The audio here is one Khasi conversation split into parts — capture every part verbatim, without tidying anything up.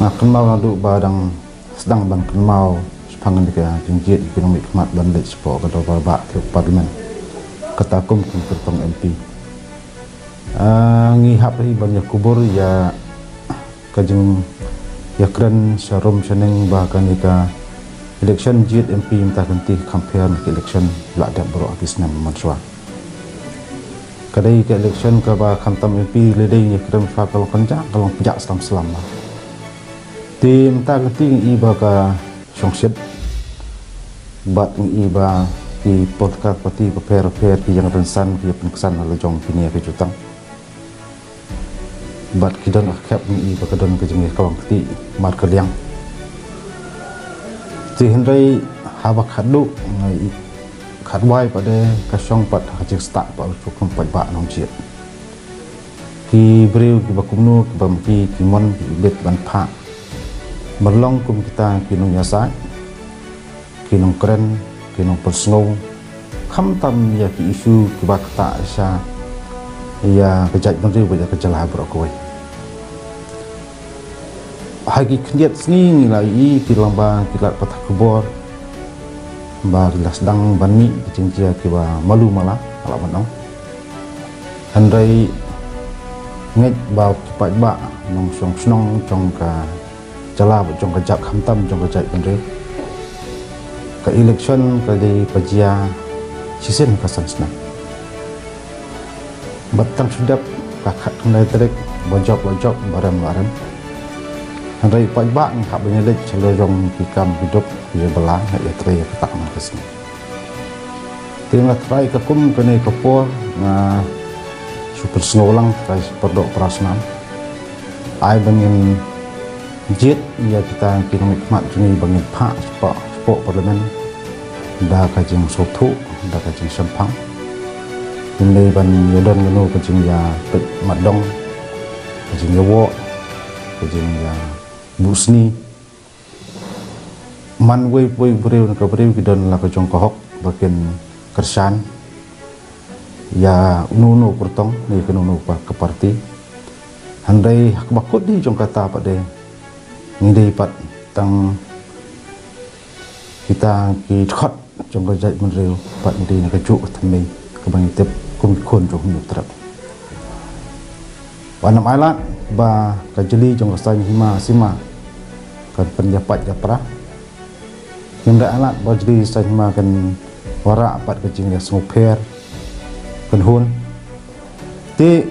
Nga kynmaw naduh ba dang sdang ban kynmaw shaphang ïa ka jingjied ïa ki nongmihkhmat ban leit shapoh ka dorbar bah ka Parliament, kata kum ki kyrtong M P. Ah, ngi hap hi ban ïakubur ïa ka jingïakren sharum shaneng ba kane ka election jied M P mynta ka kynti kham pher na ka election la dep baroh ha ki snem mynshuwa. Ka dei ka election kaba khamtam M P lei dei ngi kren ba ka long kynjah, ka long pjah slam slam. Te mynta ka kynti ngi i ba ka shongshit bad ngi i ba ki political party bapher bapher ki ïeng rynsan ki ïa pynksan ha la jong kine ki jutang. Bad ki don ka khep ngi i ba ka don ka jingïakawang kti markylliang. Te hynrei haba khatduh ngi i khatwai pat de ka shong pat ha ka jingstad pat u shu kum pat ba nongjied. Ki briew kiba kumno kiba mki ki mon ki ibit ban phah. Ban long kum kita ki nongïasaid, ki nongkren, ki nongpynsngew khamtam ïa ki issue kiba ktah sha ïa ka jaitbynriew bad ïa ka jylla baroh kawei. Ha ki khyndiat sngi ngi la i ki lyngba ki lad pathai khubor ba ki la sdang ban mih ki jingjia kiba malu mala, la ban ong. Hynrei ngeit ba ki paidbah nongshong shnong jong ka jylla bad jong ka jait khamtam jong ka jaitbynriew, ka election ka dei ba jia shisien ka san snem. Bad tang shu dep ka khatkhyndai tarik, ba jop la jop, ba rem la rem. Hynrei paidbah ngi hap ban ïaleit sha la jong ki kam ki duk ki ba la, ngi ïatrei ïa kata man ka sngi. Te nga trai ka kum kane ka por nga shu pynsngew lang trai shu pyrdoh para snam. Ai ba ngin jied ïa kita ki nongmihkhmat jong ngi ba ngin phah shapoh, shapoh Parliament da ka jingsngewthuh, da ka jingshemphang. Ngin dei ban ïa don kano ka jingïapeit matdong, ka jingïawoh, ka jingïabuhsni. Man wei pa wei briew na ka briew ki don la ka jong ka hok ba kin kyrshan ïa uno uno u kyrtong ne kano kano ka party. Hynrei ha kaba kut dei jong kata pat de ngi dei pat tang kita ki dkhot jong ka jaitbynriew pat ngi dei na kajuh ka thymmei kaba ngi tip kum ki khun jong u Hynñiewtrep. Wat nym ailad ba ka jylli jong ka saiñ hima sima kan pynïapait ïapra. Ngim dei ailad ba jylli saiñ hima kan wanrah pat ka jingïasngewpher kynhun. Te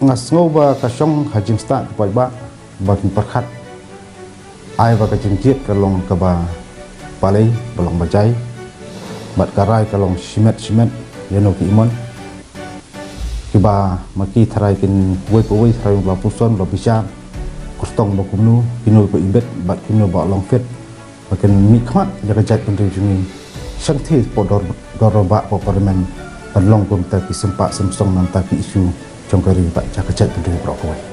nga sngew ba ka shong ha jingstad ki paidbah ba kin pyrkhat. Ai ba ka jingjied ka long kaba balei, ba long bajai. Bad ka rai ka long shimet shimet ïa no ki imon. Kiba ma ki tharai kin wei pa wei tharai ba puson ba bishar. Kyrtong ba kumno, kino ba ibit bad kino ba long fit. Ba kin mihkhmat ïa ka jaitbynriew jong ngi. Shangthie hapoh dor, dorbar bah hapoh Parliament ban long kumta ki sympa symsong na bynta ki issue jong ka ri bad jong ka jaitbynriew baroh kawei.